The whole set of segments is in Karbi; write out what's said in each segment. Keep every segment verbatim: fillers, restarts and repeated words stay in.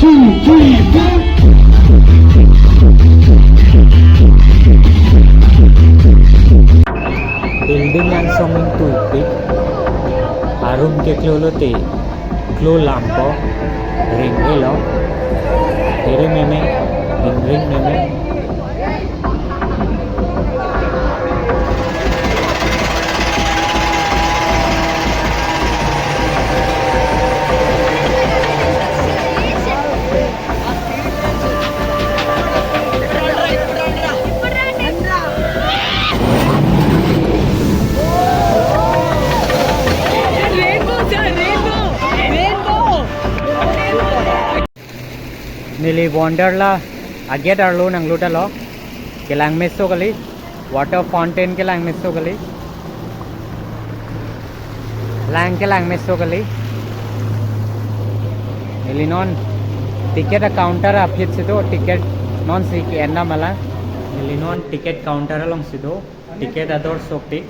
Building angsong ingtuipik, arum keklo lote, klo lampo, ring elo, here meme, ring meme. Neli Wonderla a-gate arlo nanglut alo. Kelang meso kali. Water fountain kelang meso kali. Lang kelang meso kali. Neli non ticket a-counter aphi si do, ticket non si ke-en dam alang. Neli non ticket counter along si do. Ticket ador sopik,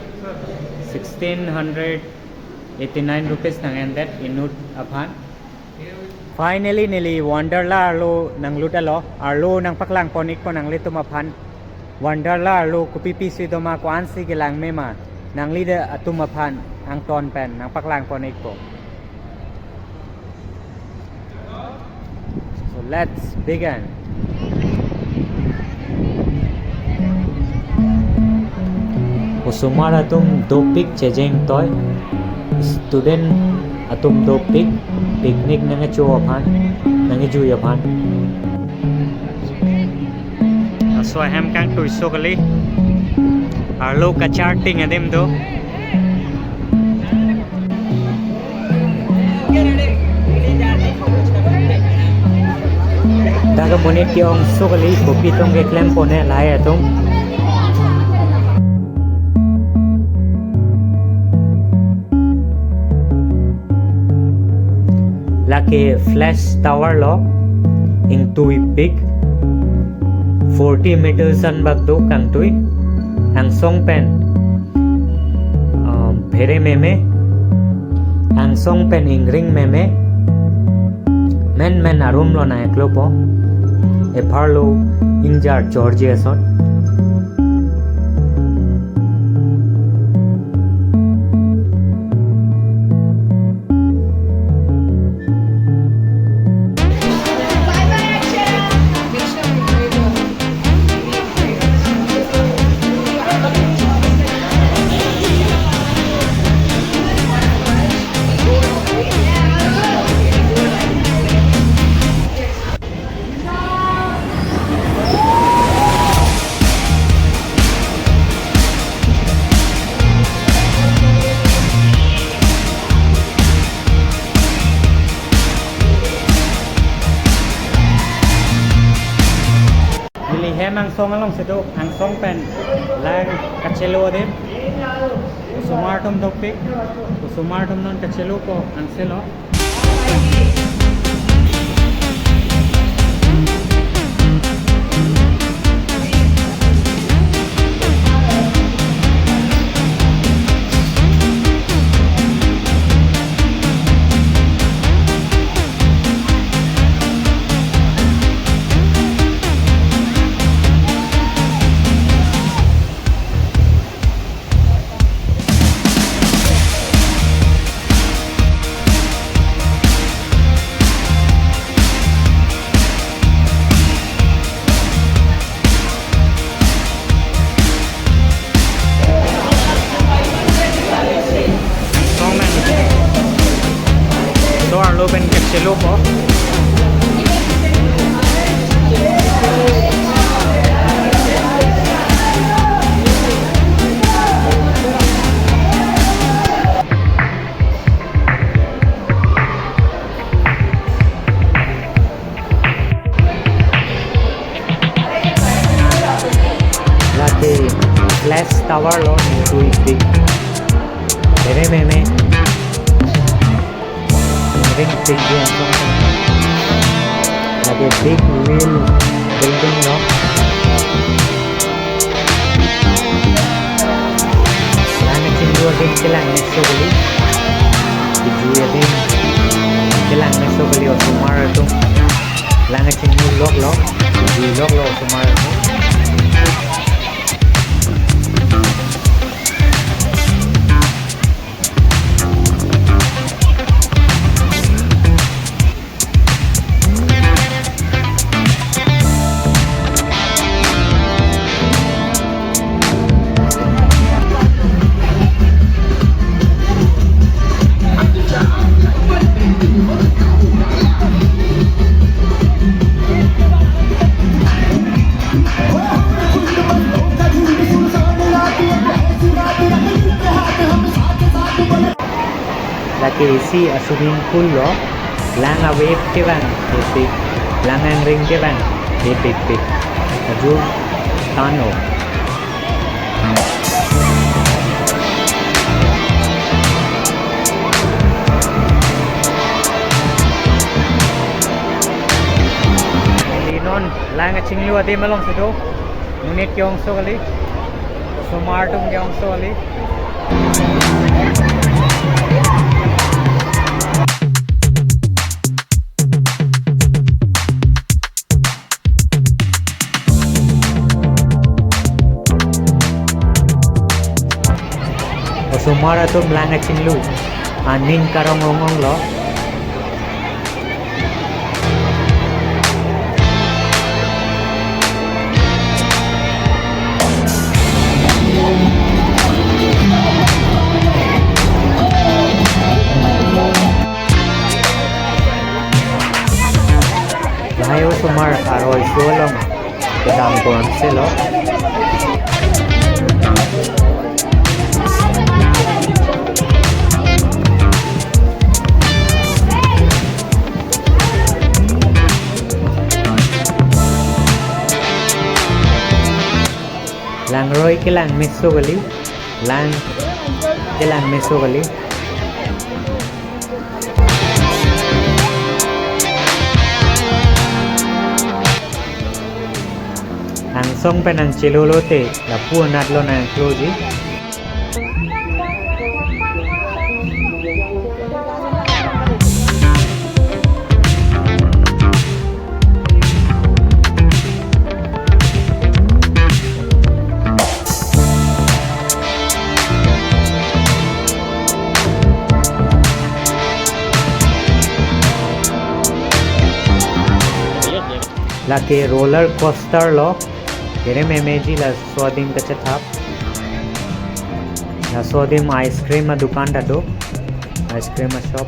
sixteen hundred eighty-nine rupees nang-endet inut aphan. Finally, neli Wonderla arlo nanglut alo, arlo nangpaklang pon-ikpo nanglitum aphan. Wonderla arlo kopi pisi doma, ko-ansi kelang mema, nanglitum aphan angton pen nangpaklang pon-ikpo. So let's begin. Osomar atum dopik chejeng toi, student atum dopik, picnic nangkecho aphan, nangkejui aphan. Laso ahem kangtui so kali, arlo kacharting adim do. Dak monit ke-ong so kali, kopi tong keklem pon-e lahai atum. Lake flash tower lo, ingtuipik, forty meters anbak do kangtui, angsong pen um, phere meme, angsong pen ingring meme, menmen arum lo nang-iklo po, epharlo ingjar chorji asot. Neli hem angsong along si do, angsong pen lang kachelo adim. Osomar atum dopik, osomar atum non kachelo po, angselo. Angsong pen, so arlo pen kachelo po. Lake flash tower lo, ingtuipik, phere meme, ring tinggi angsong. Lake big wheel building lo. Lang kachinglu adim kelang meso kali. Kejui adim kelang meso kali, osomar atum. Lang kachinglu lok lo, ju lok lo osomar. Lake isi a-swimming pool lo, lang a-wave kevang, epik, lang angring kevang, epik pik. Aju tano. Linon lang kachinglu adim alongsi do. Monit ke-ongso kali. Osomar atum ke-ongso kali. Osomar atum lang kachinglu aning karong ong ong lo. Lahai osomar aroi so along kedam pon selo. Langroi kelang meso kali, lang kelang meso kali. Angsong pen nangchelo lote lapu anat lo nangkloji. Lake roller coaster lo, kerem emeji laso adim kachethap. Laso adim ice cream adukan ta do, ice cream ashop.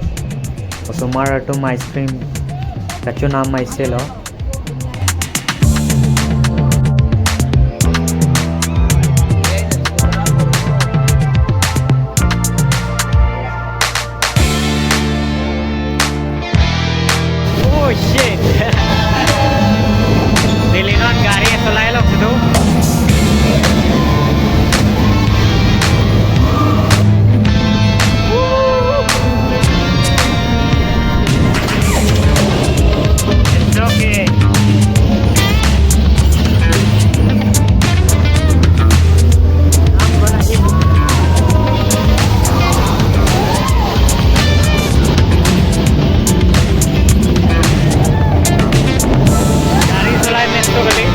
Osomar atum ice cream kachonam aise lo. Oh shit! Dilinon gari solai lok situ. It's okay. Gari solai mesto kali.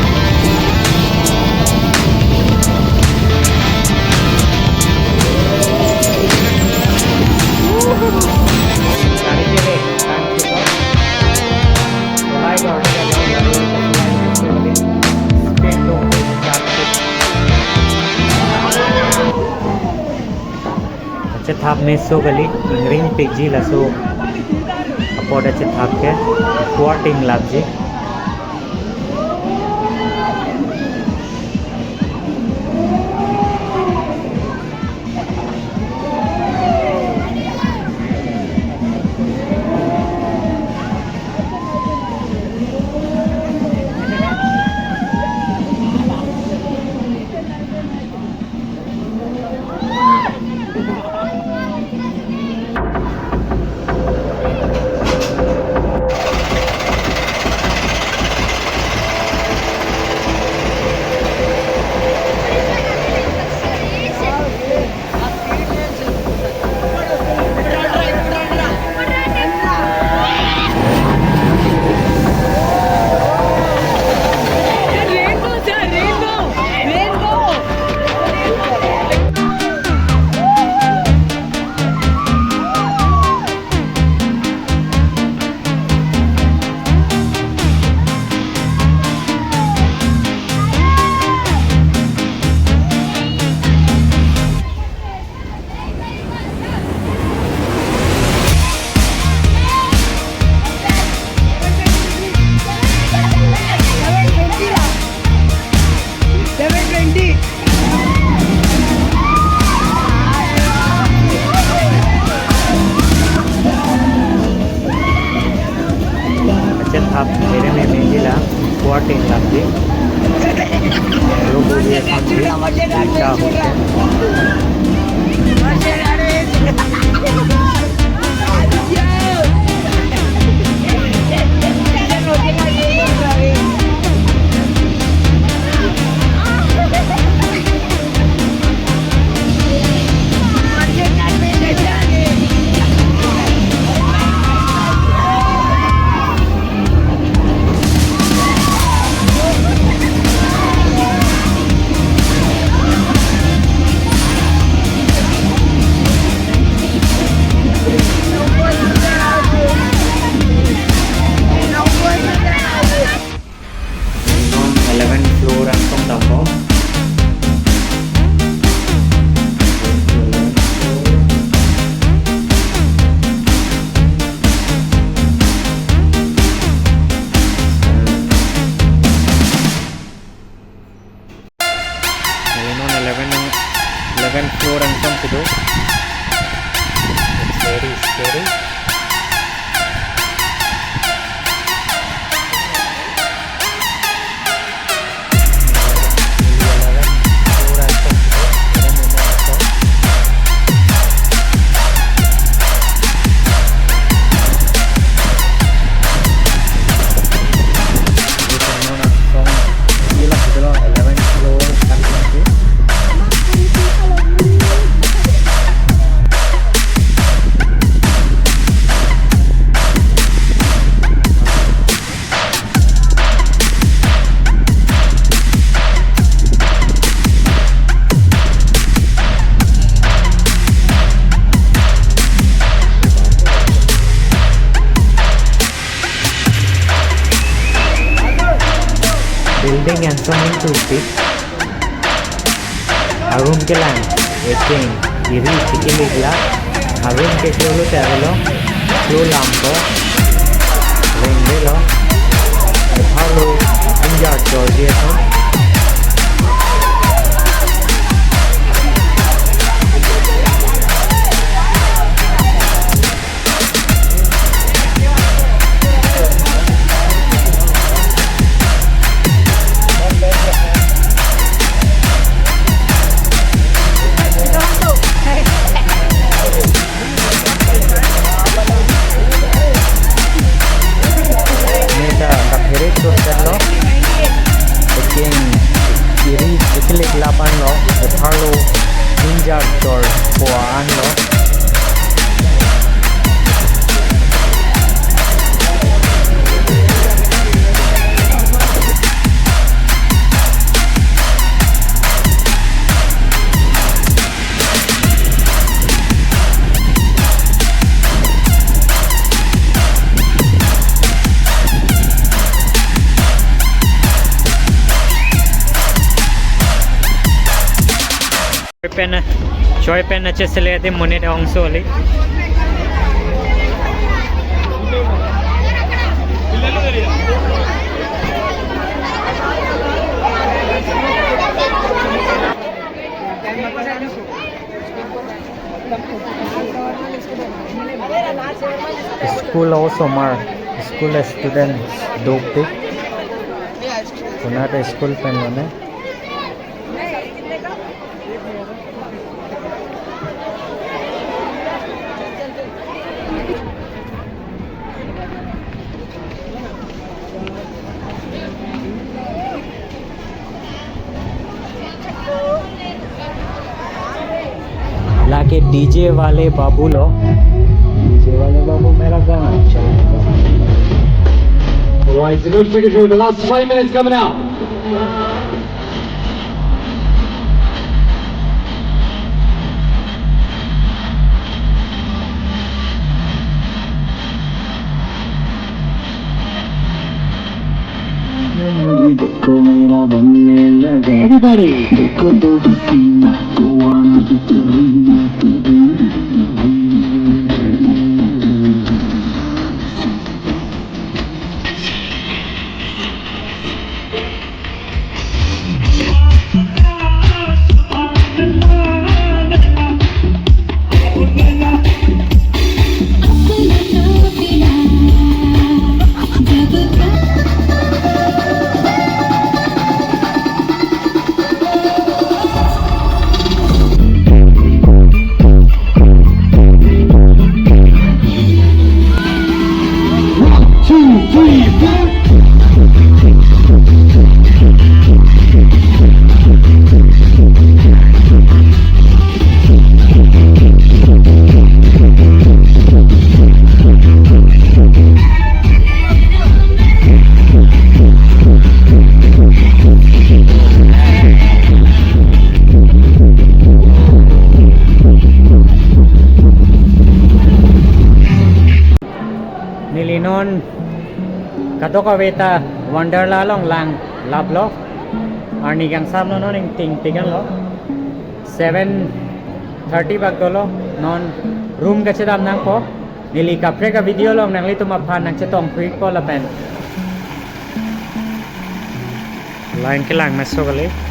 Gari chele, tang chele. Solai gari chele, gari solai mesto kali. Speed lo, traffic. Kachethap meso kali, ingring pikji laso apot kachethap ke, puar ting lapji. Ere me mejila quarantine lamdi. Robo ye khamdi. Ita hotel. Eleven floor angsong dampo. Eleven, eleven, eleven floor angsong kedo. It's very scary. Building angsong ingtupik. Arum kelang, ekeng, iri chikimik la, arum ke cholo te avelo, cholo lampo, lengdelo, epharlo, injar jorji ason. Neta kaphere chot lo. Ekeng iri chikimik lapu anlo. Epharlo injar jorpo anlo. Pen, choi pen ache sele ate monit ongso li. School also mar, school student dopik. Konat school pen lone. Lake D J wale babu lo. D J wale babu mera gana chalega. All right, so don't forget, the last five minutes coming up. Everybody. Neli non kadokave ta Wonderla along lang laplo. Arni kangsam lo, non ingtingpik an lo. Seven thirty bak dolo. Non room kachedam nangpo. Neli kaprek a-video along nanglitum aphan nangchetong thuikpo lapen. Line kelang meso kali.